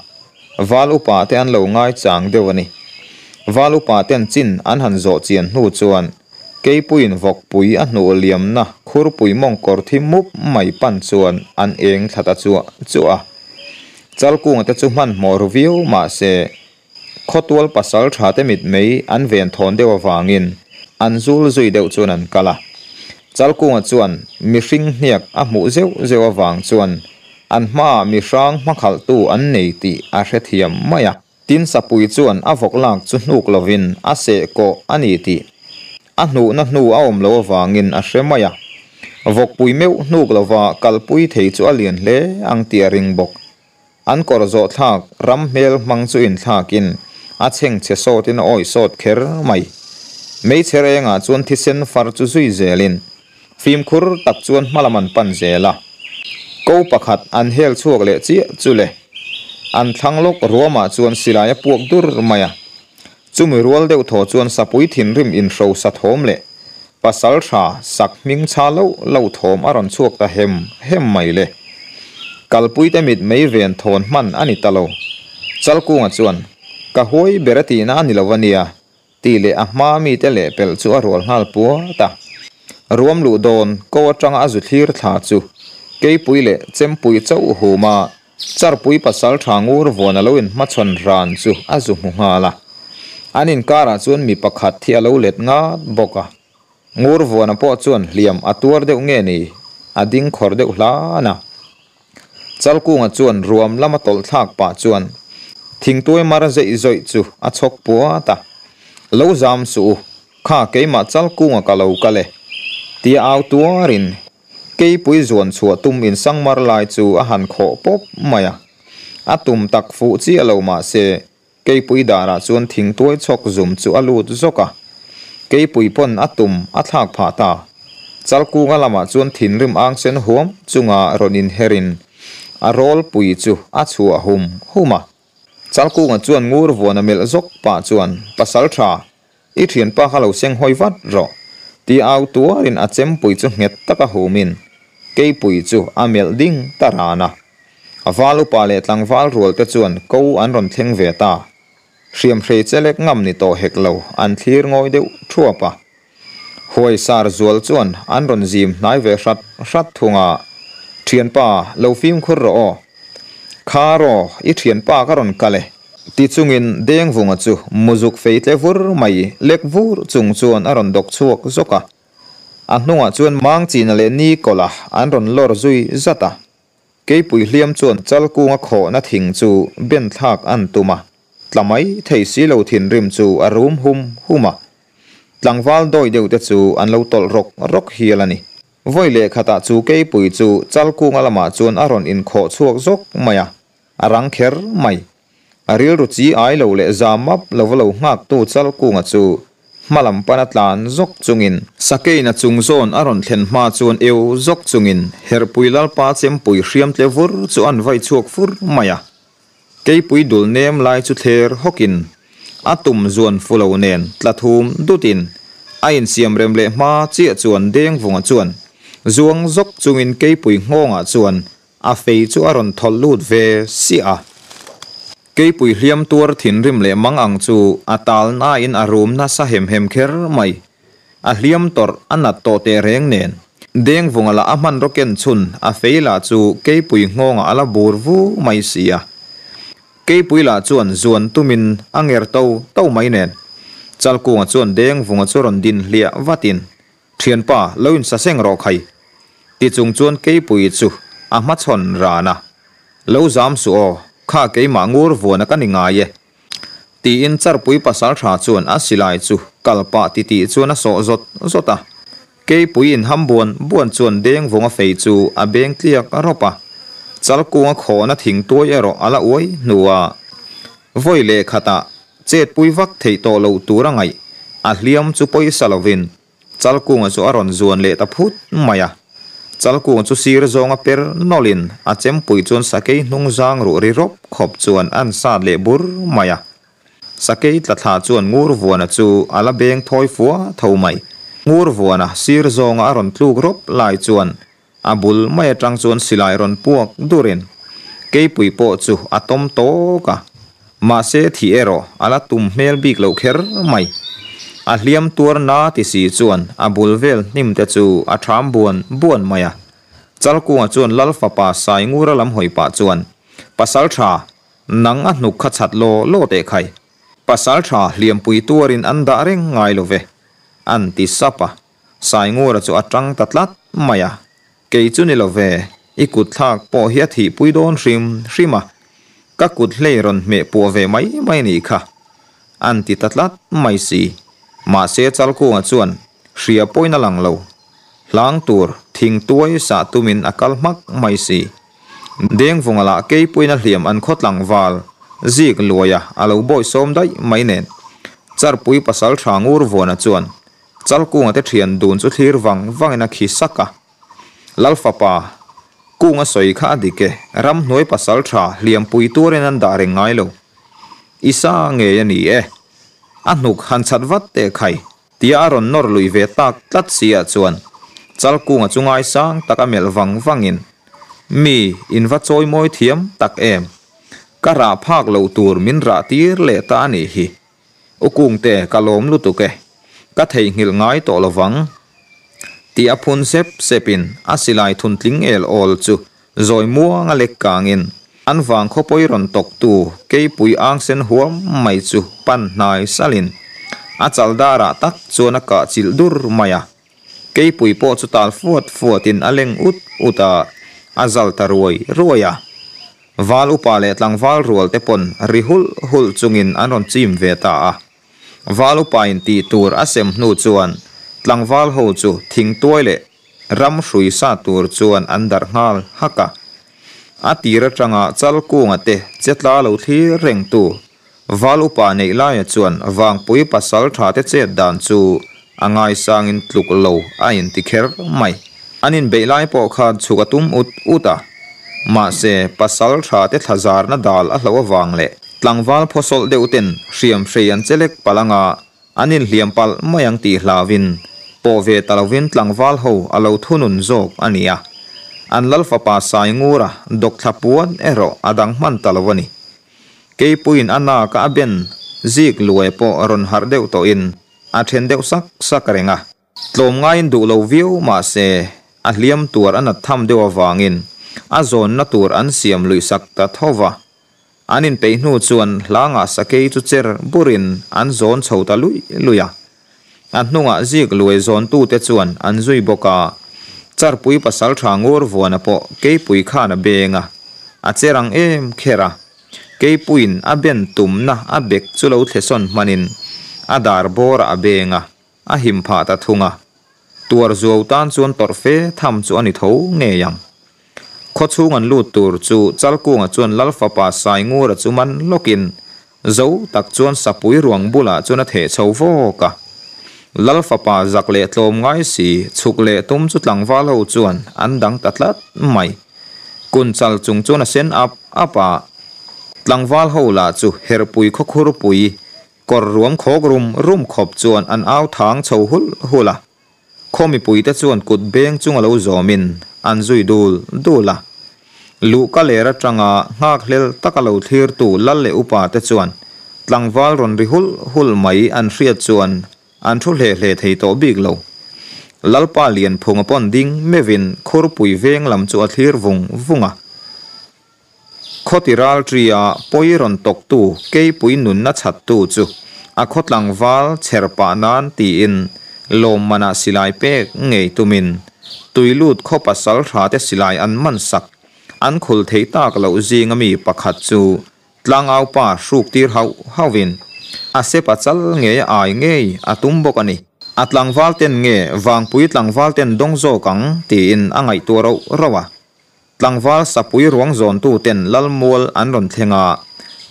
val upa te an lo ngaichang deuh a ni. Val upa ten chin an han zawh chian hnu chuan Keipuiin vawkpui a hnuh liamna khurpui mawngkawr thi mup mai pan chuan an eng thla ta chuah chuah a. Chalkunga te chu hmanhmawh ru viau mahse Khawtual pasal tha te mit mei an ven thawn deuh avangin an zul zui deuh chuan an kal a. Chalkunga chuan mihring hniak a hmuh zeuh zeuh avang chuan an hmaah mihrang hmakhalhtu an nei tih a hrethiam mai a. Tin Sapui chuan a vawk lak chu hnuk lovin a seh kawh a ni tih a hnuhna hnu a awm loh avangin a hre mai a. Vawkpui meuh hnuk lova kalpui thei chu a lian hle ang tih a ring bawk. An kawr zawh thlak ram hmel hmang chu inthlakin a chhengchhe sawtin a awih sawt kher mai. Meichher engah chuan thisen far chu zui zelin fimkhur tak chuan hmalam an pan zel a. Ko pakhat an hel chhuak leh chiah chu le. An thlang lawk ruamah chuan silai a puak dur mai a. Chumi rual deuh thaw chuan sapui thinrim inhro sa thawm leh pasal tha sak hming chha loh loh thawm a rawn chhuak ta hem hem mai le. Kalpuite mit mei ven thawn hman a ni ta lo. Chalkunga chuan, Ka huai ber a tihna a ni lo a nia, tih leh a hma mite leh pelh chu a rual nghal puat a. Ruam luh dawn ko atanga a zu thlir thla chu Keipui leh Chempui chauh huma Charpui pasal tha ngur vuan a lo inhmachhawn ran chu a zu hmu nghal a. An inkarah chuan mi pakhat hi a lo let ngat bawk a. Ngur vuana pawh chuan hliam a tuar deuh nge ni, a ding khawr deuh hlan a. Chalkunga chuan ruam lama tawlh thlak pah chuan thingtuai mar zeih zawih chu a chhawk puat a. Lo zam suh u, kha keimah Chalkunga ka lo kal e, tia au tuarin Keipui zuan chhuah tum in sangmar lai chu a han khawh pawp mai a. A tum tak fuh chiah lo mah se, Keipui darah chuan thingtuai chhawk zum chu a lut zawk a. Keipui pawn a tum a thlak phah ta. Chalkunga lamah chuan thinrim ang sen huam chunga rawn inherin a rawlpui chu a chhuah hum hum a. Chalkunga chuan ngur vuan a melh zawk pah chuan, Pasal tha, I thianpa kha lo seng hawi vat rawh, ti au tuarin a chempui chu nghet taka humin keipui chu a melh ding ta ran a. Val upa leh tlangval rual te chuan ko an rawn thleng ve ta. Hriamhrei chelek ngam ni tawh hek lo an thlir ngawi deuh thuap a. Huaisar zual chuan an rawn zim hnai ve hrat hrat thung a, Thianpa, lo fimkhur rawh aw. Kha raw, i thianpa ka rawn kal e. Ti chungin Dengvunga chu muzuk fei tle vur mai lek vur chung chuan a rawn dawk chhuak zawk a. A hnungah chuan Mangchina leh Nikola an rawn lawr zui zat a. Keipui hliam chuan Chalkunga khawhna thing chu ben thlak an tum a, tla mai thei si lo thinrim chu a rum hum hum a. Tlangval dawi deuh te chu an lo tawlh rawk rawk hial a ni. Vawi leh khatah chu Keipui chu Chalkunga lamah chuan a rawn inkhawh chhuak zawk mai a. A rang kher mai. A rilru chi ai lo leh za map lova lo nghaktu Chalkunga chu Hmalam pana tlan zawk chungin Sakeiin a chung zawn a rawn thlen hma chuan eu zawk chungin Herpui Lalpa chempui hriam tle vur chu an vai chhuak fur mai a. Keipui dul nem lai chu thler hawkin a tum zuan fu lo nen tla thum dutin a insiam rem leh hma chiah chuan Dengvunga chuan zuang zawk chungin keipui nghawngah chuan a fei chu a rawn thawlh lut ve siah a. Keipui hliam tuar thinrim leh mang ang chu a tal nain a rum nasa hem hem kher mai. A hliam tawrh a nat tawh teh reng nen. Dengvunga lah a hmanraw ken chhun a fei lah chu keipui nghawngah a la bur vu mai si a. Keipui lah chuan zuan tumin a nger to to mai nen. Chalkunga chuan Dengvunga chu rawn din hliah vatin, Thianpa, lo insaseng rawh khai. Ti chung chuan keipui chu a hmachhawn ran a. Lo zam suh aw, kha keimah ngur vuana ka ni ngai e. Tiin Charpui pasal tha chuan a silai chu kal pah titih chuan a sawh zawt zawt a. Keipui inham buan buan chuan Dengvunga fei chu a beng tliak rawp a. Chalkunga khawhna thingtuai erawh a la uai hnu a. Vawi leh khatah chetpui vak theih tawh loh tur a ngaih, a hliam chu pawisa lovin Chalkunga chu a rawn zuan leh ta phut mai a. Chalkunga chu sir zawnga per nawlhin a chempui chuan sakei hnung zang ruh ri rawp khawp chuan an sat leh bur mai a. Sakei tla thla chuan Ngurvuana chu a la beng thawi fua tho mai. Ngurvuana sir zawnga a rawn tluk rawp lai chuan a bul mai atang chuan silai rawn puak durin keipui pawh chu a tawm tawk a, mahse thih erawh a la tum hmel bik loh kher mai. A hliam tuar na ti si chuan a bul vel hnim te chu a ṭham buan buan mai a. Chalkunga chuan Lal fapa Saingura lam hawi pah chuan, Pasalṭha, nang a hnuk kha chhat law law teh khai. Pasalṭha hliampui tuarin an dah reng ngai lo ve, an ti sap a. Saingura chu a tang ta tlat mai a, Kei chu ni lo ve, i kut thlak pawh hi a thihpui dawn hrim hrim a, ka kut hlei rawn hmeh puah ve mai mai nih kha, an ti ta tlat mai si. Mahse Chalkunga chuan hria pawhin a lang lo, hlang tur thing tuai sah tumin a kal hmak mai si. Dengvunga lah keipuiin a hliam an khaw tlangval zik luaia a lo bawisawm daih mai nen, Charpui pasal tha Ngurvuana chuan Chalkunga te thian dun chu thlir vang vangin a khi sak a. Lal fapa, Kunga sawi kha a dik e, ramhnuai pasal tha hliampui turin an dah reng ngai lo. I sa ngei a ni e. A hnuk han chhat vat teh khai, tia a rawn nawr lui ve tak tlat si ah chuan Chalkunga chu ngaisang tak a melh vang vangin, Mi, in va chawi mawi thiam tak em. Ka rah phak loh tur min rah tir leh ta a nih hi. U Kungte, ka lawm lutuk e. Ka theihnghilh ngai tawh lo vang. Tih a phun sep sepin a silai thun tling el awl chu zawi muang a lek kangin an vang khawpawi rawn tawktu keipui ang sen huam mai chu pan hnai salin a chal darah tak chuan a kah chilh dur mai a. Keipui pawh chu tal fuat fuatin a leng ut ut a, a zal ta ruai ruai a. Val upa leh tlangval rual te pawn ri hulh hulh chungin an rawn chim ve ta a. Val upain tih tur a sem hnu chuan tlangval ho chu thingtuai leh ram hrui sa tur chuan an darh nghal hak a. A tir atanga Chalkunga te che tla lo thlir reng tu Val upa neih laia chuan Vangpui pasal tha te chet dan chu a ngaisangin tluk lo a inti kher mai. An inbeih lai pawh khan chhuk a tum ut ut a. Mahse, pasal tha te thla zarna dal a hloh avang leh tlangval phawsawlh deuh ten hriam hrei an che lek palh anga an inhliam palh mai ang tih hlauhin pawh ve ta lovin tlangval ho a lo thunun zawk a ni a. An lal fapa Saingura dawkthla puan erawh a dang hman ta lo a ni. Keipuiin a nak a ben zik luai pawh rawn harh deuh tawhin a then deuh sak sak reng a. Tlawmngaiin duh lo viau mah se a hliam tuar a nat tham deuh avangin a zawnna tur an siam luih sak ta tho va. An inpeih hnu chuan hlangah sakei chu cher burin an zawn chho ta luih luih a. A hnungah zik luai zawntute chuan an zui bawk a, Charpui pasaltha ngur vuana pawh keipui khan a beng a, a che rang em kher a. Keipuiin a ben tumna a bek chu lo thlesawn hmanin a dar bawrah a beng a, a him phah ta thung a. Tuar zuau tan chuan tawrh fe tham chu a ni tho ngei ang. Khawchhung an lut tur chu Chalkunga chuan Lal fapa Saingura chu man lawkin zo tak chuan sapui ruang bulah chuan a theh chho vawk a. Lal fapa zak leh tlawm ngai si chhuk leh tum chu tlangval ho chuan an dang ta tlat mai. Kun chal chung chuan a sen ap ap a. Tlangval ho lah chu herpui khawkhurpui kawr ruam khawk rum rum khawp chuan an au thang chho hulh hulh a. Khaw mipuite chuan kut beng chung a lo zawmin an zui dul dul a. Luhka ler atanga nghakhlel taka lo thlirtu lal leh upa te chuan tlangval rawn ri hulh hulh mai an hriat chuan an thu hle hle thei tawh bik lo. Lalpa Lianphunga pawn ding meuhin khurpui veng lam chu a thlir vung vung a. Khawti ralṭia pawi rawn tawktu keipui nunna chhattu chu a khaw tlangval chher pah nan tiin lawmmanah silai pek ngei tumin tuilut khaw pasal hrate silai an man sak an khul thei tak loh zinga mi pakhat chu tlangaupa hruk tir hauh hauhin a sepa chal ngei a ai ngei a tum bawk a ni. A tlangval ten nge vangpui tlangval ten dawng zawk ang tiin a ngaihtuah rauh rauh a. Tlangval sapui ruang zawntu ten Lalmual an rawn thleng a,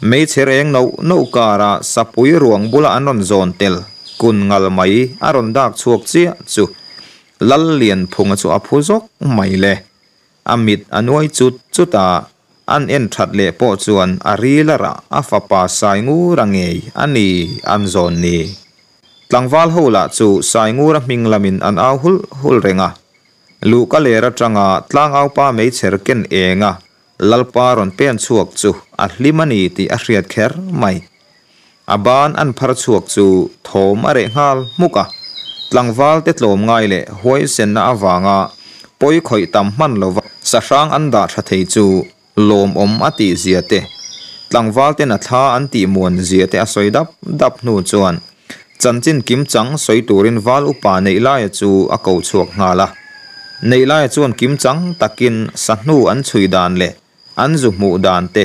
meichher eng noh noh kara sapui ruang bula an rawn zawn tel kun ngal mai a rawn dak chhuak chiah chu Lal Lianphunga chu a phu zawk mai le. A mit a nuai chut chut a, an en that leh pawh chuan a ril a rah a fapa Saingura ngei a ni an zawn ni. Tlangval ho lah chu Saingura hming lamin an au hulh hulh reng a, Luhka ler atanga tlangaupa meichher ken enga Lalpa rawn pen chhuak chu a hlim a ni tih a hriat kher mai. A ban an phar chhuak chu thawm a reh nghal hmuk a, tlangval te tlawm ngai leh huaisenna avanga pawi khawih tam hman lova sahrang an dah tha thei chu lawmawm a tih zia te, tlangval ten a thla an tih muan zia te a sawi dap dap hnu chuan chanchin kim chang sawi turin val upa Neihlaia chu a ko chhuak nghal a. Neihlaia chuan kim chang takin sahnu an chhui dan leh an zu hmuh dan te,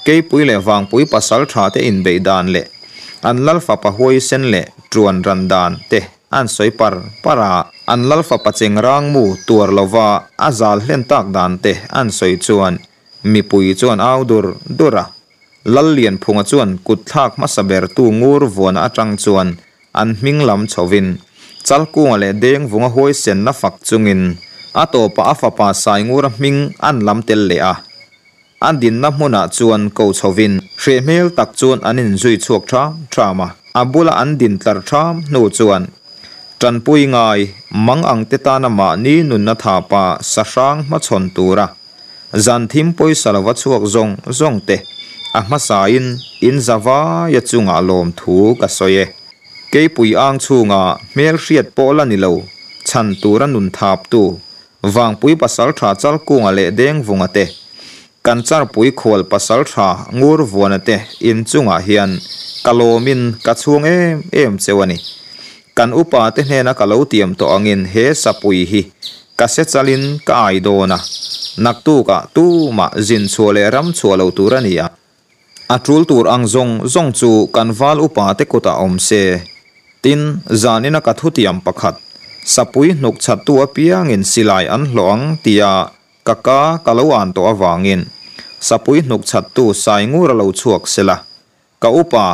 keipui leh vangpui pasal tha te inbeih dan leh an lal fapa huaisen leh tuan ran dan te an sawi par par a, an lal fapa chengrang mu tuar lova a zal hlen tak dan te an sawi chuan mipui chuan au dur dur a. Lal Lianphunga chuan kut thlak hmasa bertu ngur vuana atang chuan an hming lam chhovin Chalkunga leh Dengvunga huaisenna fak chungin a tawpah a fapa Saingura hming an lam tel leh a. A dinna hmunah chuan ko chhovin hreh hmel tak chuan an inzui chhuak ṭham ṭham a, a bula an din tlar ṭham hnu chuan ṭanpui ngai mang ang te tana mahni nunna thapa sahrang hmachhawn tura zan thim pawisa lova chhuak zawng zawng te a hmasain in zavaia chungah lawmthu ka sawi e. Keipui ang chhunga hmelhriat pawh la ni lo chhan tura nun thaptu Vangpui pasaltha Chalkunga leh Dengvunga te, kan charpui khual pasaltha Ngurvuana te inchungah hian ka lawmin ka chhung em em cheu a ni. Kan upa te hnena ka lo tiam tawh angin he sapui hi ka se chalin ka ai dawn a, naktukah tumah zin chhuah leh ram chhuah lo tur a ni a. A tul tur ang zawng zawng chu kan val upa te kutah awm se. Tin, zanina ka thutiam pakhat, sapui hnuk chhattu apiangin silai an hlawh ang tia ka ka ka lo an tawh avangin sapui hnuk chhattu Saingura lo chhuak sela, ka upa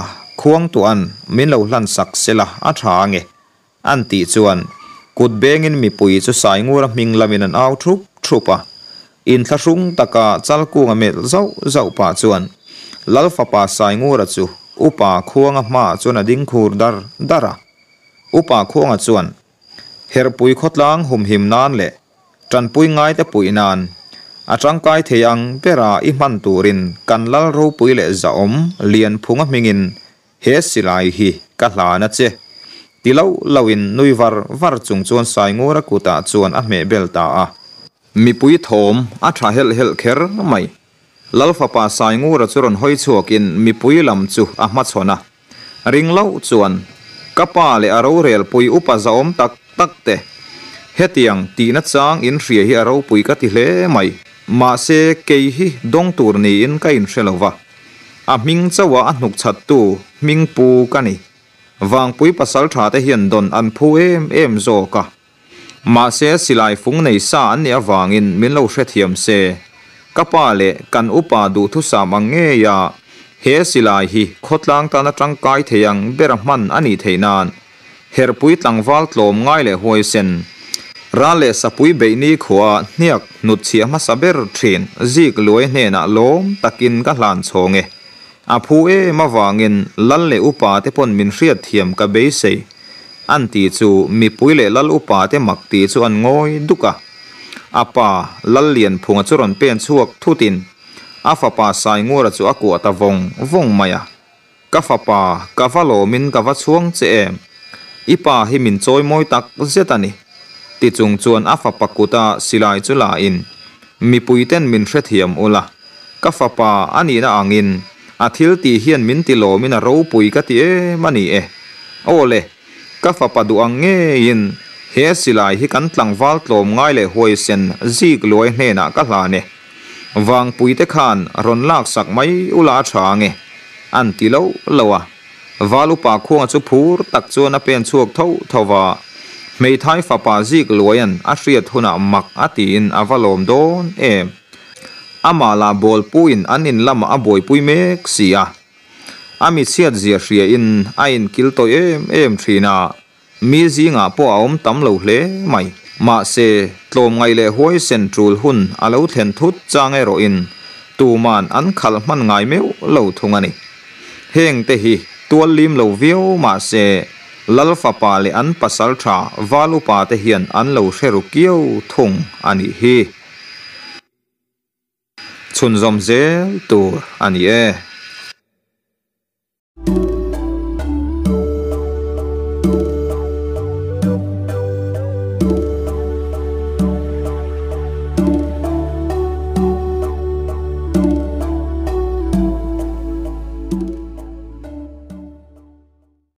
Khuangtua'n min lo hlan sak sela a tha ange An tih chuan kut bengin mipui chu Saingura hming lamin an au thup thup a. Inthlahrung taka Chalkunga melh zauh zauh pah chuan Lal fapa Saingura chu Upa Khuanga hmaah chuan a ding khur dar dar a. Upa Khuanga chuan Herpui khawtlang humhim nan leh tanpui ngaite puih nan a tangkai thei ang bera i hman turin kan Lal ropui leh zahawm Lianphunga hmingin He silai hi ka hlan a che. Ti loh lohin nui var var chung chuan Saingura kutah chuan a hmeh bel ta a. Mipui thawm a tha helh helh kher mai. Lal fapa Saingura chu rawn hawi chhuakin mipui lam chu a hmachhawn a. Ring loh chuan ka pa leh a rorelpui upa zahawm tak tak te hetiang tihna chang in hria hi a ropui ka ti hle mai. Mahse kei hi dawng tur niin ka inhre lo va. A hming chauha a hnuk chhattu hming pu ka ni. Vangpui pasal tha te hian dawn an phu em em zawk a. Mahse silai fung nei sa an nih avangin min lo hrethiam se. Ka pa leh kan upa duhthusam ang ngei a, he silai hi khawtlang tana tangkai thei ang bera hman a nih theih nan. Herpui tlangval tlawm ngai leh huaisen, ral leh sapui beih ni khuaa hniak hnutchhiah hmasa ber thin Zikluai hnenah lawm takin ka hlan chhawng e. A phu em avangin lal leh upa te pawn min hriatthiam ka beisei an ti chu mipui leh lal upa te mak ti chu an ngawi duk a. A pa Lallianphunga chu rawn pen chhuak thutin a fapa Saingura chu a kuah ta vawng vawng mai a. Ka fapa, ka va lawmin ka va chhuang che em? I pa hi min chawi mawi tak zet a ni. Ti chung chuan a fapa kuta silai chu la in, Mipuiten min hrethiam ula, ka fapa a nihna angin a thil tih hian min ti lawmin a ropui ka ti em a ni e. Aw le, ka fapa duh ang ngeiin he silai hi kan tlangval tlawm ngai leh huaisen zik luai hnenah ka hlan e. Vangpuite khan rawn laksak mai ula a tha ange, an ti lo lo a. Val upa khuanga chu phur tak chuan a pen chhuak tho tho va, hmeithai fapa zik luaian a hriat hunah mak a tiin a va lawm dawn em. Amah lah bawlpuiin an in lamah a buaipui mek si a. A mi chhiat zia hriain a inkil tawih em em thin a. Mi zingah pawh a awm tam lo hle mai. Mahse, tlawmngaih leh huaisen tul hun a lo thlen thut chang erawhin tuman an khalh hman ngai meuh lo thung a ni. Heng te hi tual lim lo viau mahse, Lal fapa leh an pasal tha val upa te hian an lo hre ru kiau thung a nih hi. Chhunzawm zel tur a ni e.